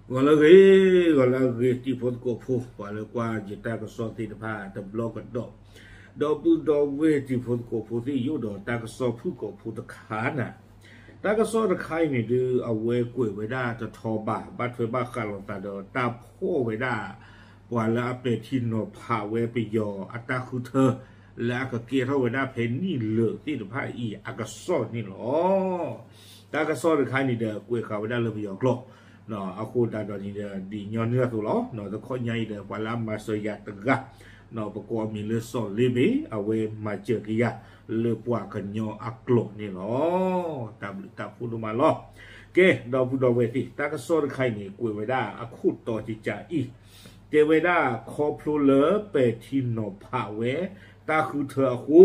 ဂီၤလၢအဂ့ၤ, ဂီၤလၢအဂ့ၤ တံၤဖိသကိးဖိ, ပှၤလၢကွၢ်ယတၢ်ကစီၣ်သ့ၣ်တဖၣ်တဘျီကဒီး, ဒီပုၢ်ဒီဝဲၢ်တံၤဖိသကိးဖိသ့ၣ် ယအိၣ်ဒီးတၢ်ကစီၣ်ဖုၣ်ကိာ်ဖိတခါနၤ, တၢ်ကစီၣ်တခါအံၤန့ၣ်ဒုး အဝဲကွဲးဝဲဒၣ်တထီဘၣ်, ဘၣ်ထွဲဘၣ်ဃးလိာ်သးဒီးတၢ်ဖီၣ်ဝဲဒၣ် ပှၤလၢအပဲာ်ထံနီၤဖးဝဲပယီၤအတၢ်ဃုထၢ လၢအကကဲထီၣ်ဝဲဒၣ်ဖဲနံၣ်လၢာ်သ့ၣ်တဖၣ်အံၤအကစီၣ်န့ၣ်လီၤ. တၢ်ကစီၣ်တခါန့ၣ်ဒီး ကွဲးဃာ်ဝဲဒၣ်လၢပယီၤကျိာ်, အဃိသတးဒီးန့ၣ်ဒီး ဒ်ညီနုၢ်အသိးလီၤ. တခီညါအံၤဒီး ပှၤလၢအမၤစၢၤယၤတဂၤ, ပကိးအမံၤလၢစီၤလ့ဘ့ၣ်, အဝဲမၤစၢၤက့ၤယၤလၢပှၤကညီအကျိာ်န့ၣ်လီၤ. တၢ်ဘျုးတၢ်ဖှိၣ်ဒိၣ်မးလီၤ. ကဲ, ဒီပုၢ်ဒီဝဲၢ်သ့ၣ်, တၢ်ကစီၣ်တခါအံၤန့ၣ် ကွဲးဝဲဒၣ်အခိၣ်တီကကးအံၤ, တဲဝဲဒၣ်ခီဖျိလၢပဲာ်ထံနီၤဖးဝဲ တၢ်ဃုထၢအဃိ,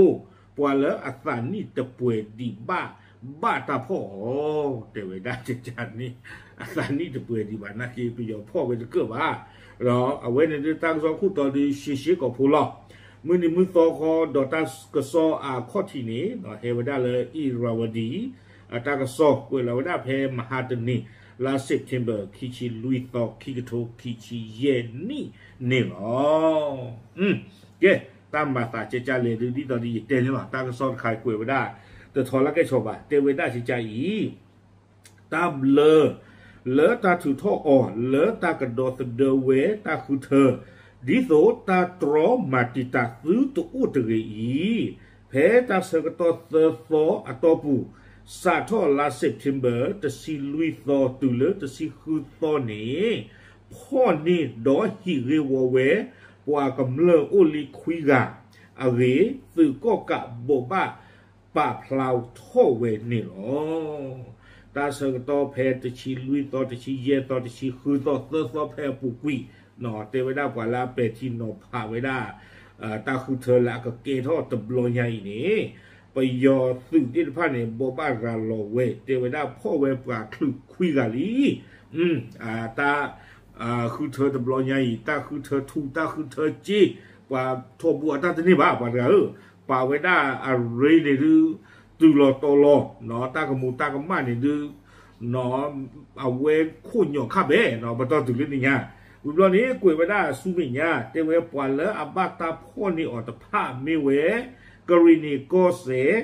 ပှၤလၢအသးနံၣ်တပှဲၤဒံးဘၣ် ဘၣ်တၢ်ဖီၣ်အီၤ, တဲဝဲဒၣ်ကကးန့ၣ်, အသးနံၣ်တပှဲၤဒံးဘၣ်နာ်က့ ပယီၤဖီၣ်ဝဲတကၢၢ်ဘၣ်. ဒီးအဝဲန့ၣ်ဒုးတၢ်ကစီၣ်ခိၣ်တီဒုး ရှဲရှဲကိာ်ဖိလီၤ. မုၢ်နံၤမုၢ်သီဃီဒီးတၢ်ကစီၣ်အခီၣ်ထံးန့ၣ် ဟဲဝဲဒၣ်လၢ အ့ရဝတံ အတၢ်ကစီၣ်ကွဲးလီၤဝဲဒၣ်ဖဲမဟါတနံၤ လါ September ခံဆံလွံၢ်သီ ခံကထိခံဆံယဲၢ်နံၣ်န့ၣ်လီၤ. ကဲ, တၢ်မၤသးကကးလဲၣ်ဒုး ဒ်သိးဒီးယတဲန့ၣ်လီၤ. တၢ်ကစီၣ်တခါကွဲးဝဲဒၣ် တထီလၢကဲဆီဘၣ်, တဲဝဲဒၣ်ကကးအံၤ တၢ်ဘျၢ လၢတၢ်ထုးထီၣ်အီၤ လၢတၢ်ကဒီသဒၢဝဲတၢ်ဃုထၢ ဒ်သိးတၢ်တြီမၤတံာ်တာ်သုတအိၣ်တဂ့ၤအံၤ, ဖဲတၢ်ဆၢကတီၢ်သၢသီအတီၢ်ပူၤ, စးထီၣ်လါ September တဆံလွံၢ်သီတုၤလၢတဆံဃုသီန့ၣ်, ဖီၣ်န့ၢ်ဒီးဟံးဂ့ၢ်ဝီဝဲ ပှၤကမျၢၢ်အိၣ်လံခွံဂၤအဂ့ၢ် သုးကီၣ်ကးဘိးဘၣ် ပာ်ဖျါထီၣ်ဝဲန့ၣ်လီၤ. တၢ်ဆၢကတီၢ်ဖဲတဆံလွံၢ်သီ, တဆံယဲၢ်သီ, တဆံဃုသီ, သၢသီဖဲအပူၤကွံာ်, တဲဝဲဒၣ်ပှၤလၢအပဲာ်ထံနီၤဖးဝဲဒၣ် တၢ်ဃုထၢလၢအကကဲထီၣ်တဘျီညါအံၤန့ၣ်, ပယီၤသုးသ့ၣ်တဖၣ်န့ၣ် ဘိးဘၣ်ရၤလီၤဝဲ တဲဝဲဒၣ်ဖီၣ်ဝဲပှၤချုးခွံဂၤလံ. တၢ် ဃုထၢတဘျီညါအံၤ တၢ်ဃုထၢထူ, တၢ်ဃုထၢစ့, ပှၤထီဘိအတၢ်တန့ၢ်ဘၣ် ပှၤတဂၤဧၢ, ပာ်ဝဲဒၣ်အရ့န့ၣ်ဒုး တုၤလီၤတီၤလီၤ, တၢ်ကမူးတၢ်ကမၣ်န့ၣ်ဒုး အဝဲခိၣ်ညီၣ်ခါဘဲနီၤ ပတီၢ်တုၤလၢန့ၣ်ညါ, ဝံၤဘျီန့ၣ် ကွဲးဝဲဒၣ်ဆူမဲာ်ညါ တဲဝဲပှၤလၢအဘၣ်တၢ်ဖီၣ်န့ၢ်အီၤတဖၣ်မ့ၢ်ဝဲ ကရံၣ်နံၣ်ကီၢ်စဲၣ်,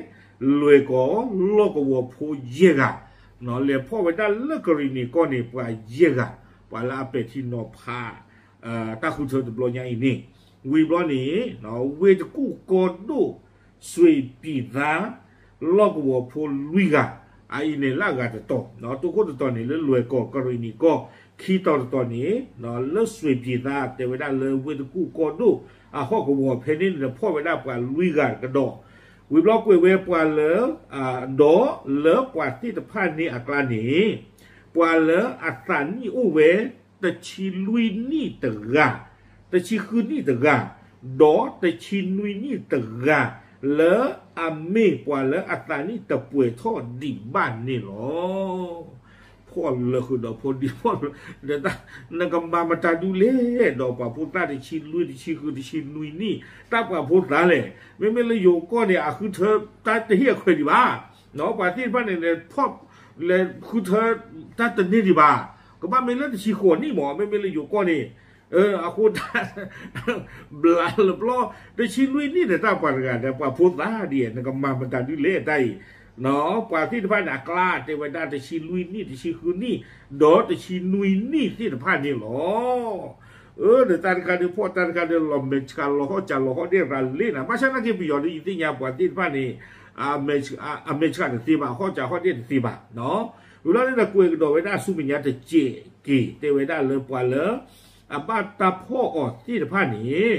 လွဲၢ်ကီၢ်, လီၢ်ကဝီၤဖိယဲၢ်ဂၤ, လဲၤဖီၣ်ဝဲဒၣ်လၢကရံၣ်နံၣ်ကီၢ်န့ၣ် ပှၤယဲၢ်ဂၤ, ပှၤလၢအပဲာ်ထံနီၤဖး တၢ်ဃုထၢတဘျီညါအံၤန့ၣ်, ဝံၤဘျီန့ၣ် ဝ့ၢ်တကူၣ်ကီၢ်ဒိၣ် စွ့ၤပံၤသါ လီၢ်ကဝီၤဖိလွံၢ်ဂၤ, အအံၤန့ၣ်လၢအဂၤတတီၤ, တိခိၣ်တတီၤန့ၣ်လၢလွဲၢ်ကီၢ် ကရံၣ်နံၣ်ကီၢ်, ခံတီၤတတီၤန့ၣ် လၢစွ့ၤပံၤသါ တဲဝဲဒၣ်လၢဝ့ၢ်တကူၣ်ကီၢ်ဒိၣ် အဟီၣ်ကဝီၤဖဲန့ၣ်န့ၣ် ဖီၣ်ဝဲဒၣ်ပှၤလွံၢ်ဂၤကဒီး, ဝံၤဘျီကွဲးဝဲပှၤလၢ ဒီးလၢပှၤသ့ၣ်တဖၣ်န့ၣ်အကျါန့ၣ် ပှၤလၢအသးနံၣ်အိၣ်ဝဲ တဆံလွံၢ်နံၣ်တဂၤ, တဆံဃုနံၣ်တဂၤ, ဒီးတဆံနွံနံၣ်တဂၤ, လၢအမ့ၢ်ပှၤလၢအသးနံၣ်တပှဲၤထီၣ်ဒံးဘၣ်န့ၣ်လီၤ. ဖီၣ်လၢဃုာ်ဒီးဖိဒံဖိ, နကမၤမတၤဒုလဲၣ်, ဒီးပှၤဖိသၣ်တဆံလွံၢ်, တဆံဃု, တဆံနွံနံၣ်, တၢ်ပှၤဖိသၣ်လဲၣ်, မ့မ့ၢ်လၢယိၤကီၢ်န့ၣ် အဃုထၢတၢ်တဟ့ၣ်အခွဲးဒံးဘၣ်. ပှၤသ့ၣ်တဖၣ်န့ၣ် လဲၤဖီၣ်လဲၤဃုထၢတၢ်တန့ၢ်ဒံးဘၣ်. ကဘၣ်မ့ၢ်လၢတဆံဃိးနံၣ်မး မ့မ့ၢ်လၢယိၤကီၢ်န့ၣ်, အဃိတၢ် ဘျးလၢပျီ တဆံလွံၢ်နံၣ်န့ၣ် တၢ်ပှၤတဂၤဒီး ပှၤဖိသၣ်ဒ် နကမၤမတၤဒုလဲၣ်တၢ်အံၤ, ပှၤသ့ၣ်တဖၣ်န့ၣ် အကျါတဲဝဲဒၣ်တဆံလွံၢ်နံၣ်, တဆံဃုနံၣ်, ဒီးတဆံနွံနံၣ်သ့ၣ်တဖၣ်န့ၣ်လီၤ. အၢ ဒီးတၢ်တခါဒုးဖီၣ် တၢ်တခါဒုးလီၤမဲာ်ဆှးလီၤဟီၣ်စးလီၤဟီၣ်ဒ့ၣ်ရၤလ့ၣ်နၤ, ဘၣ်ဆၣ်သနာ်က့ပယီၤဒုး ယသ့ၣ်ညါပှၤသ့ၣ်တဖၣ်န့ၣ် အမဲာ်ဆှးတသ့ဘၣ်, ဟီၣ်စးဟီၣ်ဒ့ၣ်တသ့ဘၣ်. ဝံၤလီၤန့ၣ်ဒီးကွဲးကဒီးဝဲဒၣ်ဆူမဲာ်ညါတစဲးက့ၤ တဲဝဲဒၣ်လၢပှၤလၢ အဘၣ်တၢ်ဖီၣ်အီၤသ့ၣ်တဖၣ်န့ၣ်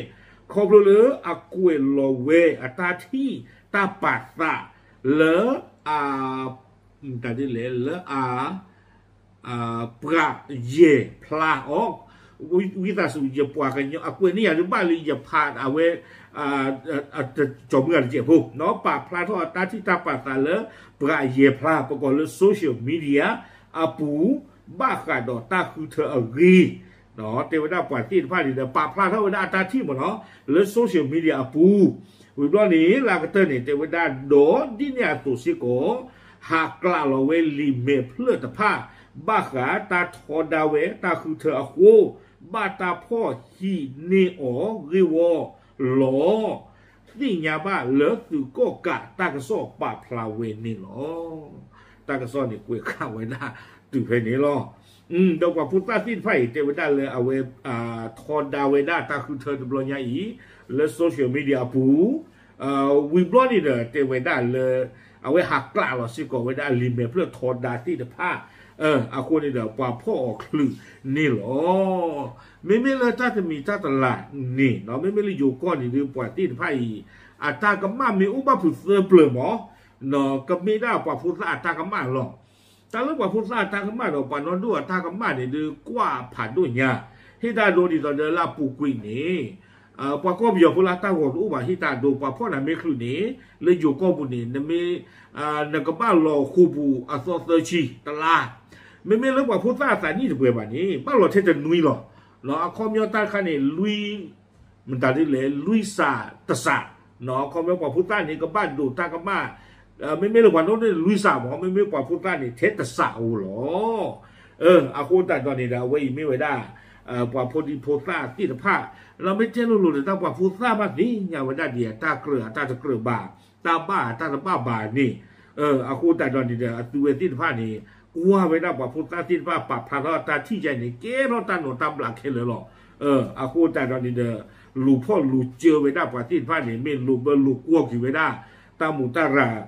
ခီဖျိလၢအကွဲးလီၤဝဲအတၢ်ထံၣ်တၢ်ပာ်သးလၢ အ တၢ်ဒ်လဲၣ် လၢအ ပှၤယဲၢ်ဖျါအီၤ, ဝံသးစူၤ ယပှၤကညီ အကွဲးန့ၢ်ယၤဒုးဘၣ်လၢယဖးအဝဲ ကၠီၤမုၢ်ဂၤတစဲးဖိ, ပာ်ဖျါထီၣ်အတၢ်ထံၣ်တၢ်ပာ်သးလၢ ပှၤယဲၢ်ဖျါ ပကိးလၢ social media အပူၤ ဘၣ်ဃးဒီးတၢ်ဃုထၢအဂ့ၢ် တဲဝဲဒၣ်ပှၤသ့ၣ်တဖၣ်န့ၣ်ဒီး ပာ်ဖျါထီၣ်ဝဲဒၣ်အတၢ်ထံၣ်မ့ၢ်နီၤ လၢ social media အပူၤ, ဝံၤဘျီန့ၣ် လၢအကတၢၢ်န့ၣ် တဲဝဲဒၣ်ဒီးဒ်န့ၣ်အသိးစ့ၢ်ကီး ဟးကျးလီၤဝဲလံာ်မဲာ်ဖျၢၣ်တဖၣ် ဘၣ်ဃးတၢ်ထီဒါဝဲတၢ်ဃုထၢအဃိ, ဘၣ်တၢ်ဖီၣ်ဟံးန့ၢ်အီၤဂ့ၢ်ဝီလီၤ. သ့ၣ်ညါဘၣ်လၢသုးကီၣ်ကးတၢ်ကစီၣ်ပာ်ဖျါဝဲန့ၣ်လီၤ. တၢ်ကစီၣ်န့ၣ်ကွဲးဃာ်ဝဲဒၣ်တုၤဖဲန့ၣ်လီၤ. ဒီးပှၤဖိသၣ်သ့ၣ်တဖၣ်အံၤ တဲဝဲဒၣ်လၢအဝဲ ထီဒါဝဲဒၣ်တၢ်ဃုထၢတဘျီညါအံၤ လၢ social media အပူၤ ဝံၤဘျီန့ၣ်ဒီး တဲဝဲဒၣ်လၢ အဝဲဟးကျးလီၤစ့ၢ်ကီးဝဲဒၣ်လံာ်မဲာ်ဖျၢၣ်ထီဒါသ့ၣ်တဖၣ် အဃိန့ၣ်ဒီး ပှၤဖီၣ်အီၤချုးန့ၣ်လီၤ. မ့မ့ၢ်လၢတၢ်တမံၤတၢ်တလၤန့ၣ် မ့မ့ၢ်လၢယိၤကီၢ်န့ၣ်ဒီး ပှၤသ့ၣ်တဖၣ်အံၤ အတၢ်ကမၣ်မ့ၢ်အိၣ်ဘၣ်ဖုးသၢပျၢၤမး ကမ့ၢ်ဒၣ်ပှၤဖိသၣ်အတၢ်ကမၣ်လီၤ. တၢ်လၢပှၤဖိသၣ်အတၢ်ကမၣ်ဒီး ပှၤနီၢ်ဒိၣ်အတၢ်ကမၣ်န့ၣ်ဒီး ကွၢ်ဖးဒိၣ်ညါ, ဟ့ၣ်တၢ်ဒိဒ်သိးဒီးလၢအပူၤကွံာ်န့ၣ် ပှၤကီၢ်ပယီၤဖိလၢတၢ်ဂီၤတအိၣ်ဘၣ် ဟ့ၣ်တၢ်ဒိ ပှၤဖီၣ်နၤမ့ၢ်ချုးန့ၣ် လၢယိၤကီၢ်ပူၤန့ၣ် နမ့ၢ် နကဘၣ်လီၤဃိာ်ပူၤအသီသၢဆံတလါ, မ့မ့ၢ်လၢပှၤဖိသၣ်အသးနံၣ်တပှဲၤဘၣ်န့ၣ် ဘၣ်လီၤထဲတနွံလီၤ. အခီပညီတၢ်တခါန့ၣ် လွံၢ် မတၤဒ်လဲၣ် လွံၢ်စးတစး, အခီပညီပှၤဖိသၣ်န့ၣ် ကဘၣ်ဒိးတၢ်ကမၣ်, မ့မ့ၢ်လၢပှၤနီၢ်ဒိၣ်န့ၣ် လွံၢ်စးမး, မ့မ့ၢ်ပှၤဖိသၣ်န့ၣ် ထဲတစးဧိၤလီၤ. အဃိသတးဒီးန့ၣ်ဒီး အဝဲအံၤမ့ၢ်ဝဲဒၣ် ပှၤဖိဒံဖိသၣ်သ့ၣ်တဖၣ်, ဒီးမ့ၢ်တဲလိၤလိၤဒီး တၢ်ပှၤဖိသၣ်ဘၣ်သ့ၣ်ညါဝဲဒၣ်ဒ်အတၢ်ကြၢးအတၢ်တကြၢးဘၣ်, တၢ်ဘၣ်အတၢ်တဘၣ်ဘၣ်န့ၣ်, အဃိသတးဒီးန့ၣ်ဒီး အသုဝဲသ့ၣ်တဖၣ်န့ၣ် ကွၢ်ဝဲဒၣ်ပှၤဖိသၣ်သ့ၣ်တဖၣ် ပာ်ဖျါထီၣ်တၢ်ထံၣ်ကါအံၤန့ၣ် ကဲထီၣ်တၢ်နိးတၢ်ဘျးခဲလၢာ်လီၤ. အဃိသတးဒီးန့ၣ်ဒီး လူၤဖီၣ်လူၤစၢၤဝဲဒၣ်ပှၤသ့ၣ်တဖၣ်န့ၣ် မ့ၢ်လိာ်ဘၢလိာ်ကွီၢ်က့ၤဝဲဒၣ် တၢ်မူးတၢ်ရၢ်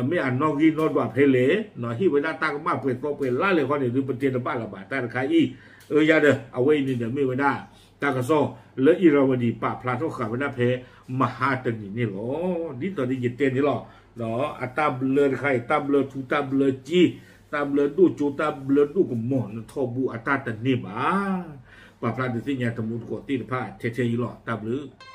မ့ၢ်အနီၣ်ဂံၢ်နီၣ်ဒွးဖဲလဲၣ်, ဟ့ၣ်ဝဲဒၣ်တၢ်ကမၣ်ပှဲၤသီပှဲၤလါလဲၣ်ဃီန့ၣ်ဒီး ပတဲတဘၣ်လၢၤဘၣ်တၢ်တခါအံၤ, အၢယၤဒီး အဝဲအံၤန့ၣ်ဒီးမ့ၢ်ဝဲဒၣ် တၢ်ကစီၣ်လၢအံၤရၤဝဒံးပာ်ဖျါထီၣ်ဃာ်ဝဲဒၣ်ဖဲမဟါတနံၤန့ၣ်လီၤ. ဒ်သိးဒီးယတဲန့ၣ်လီၤ. အတၢ်ဘျၢတခါအံၤ တၢ်ဘျၢထူတၢ်ဘျၢစ့, တၢ်ဘျၢဒိၣ်ကၠိ တၢ်ဘျၢဒိၣ်ကမီၤ နထီဘိအတၢ်တန့ၢ်ဘၣ်. ပာ်ဖျါဒုးသ့ၣ်ညါတမူတကိးသ့ၣ်တဖၣ်ထဲထဲအံၤလီၤ. တၢ်ဘျုး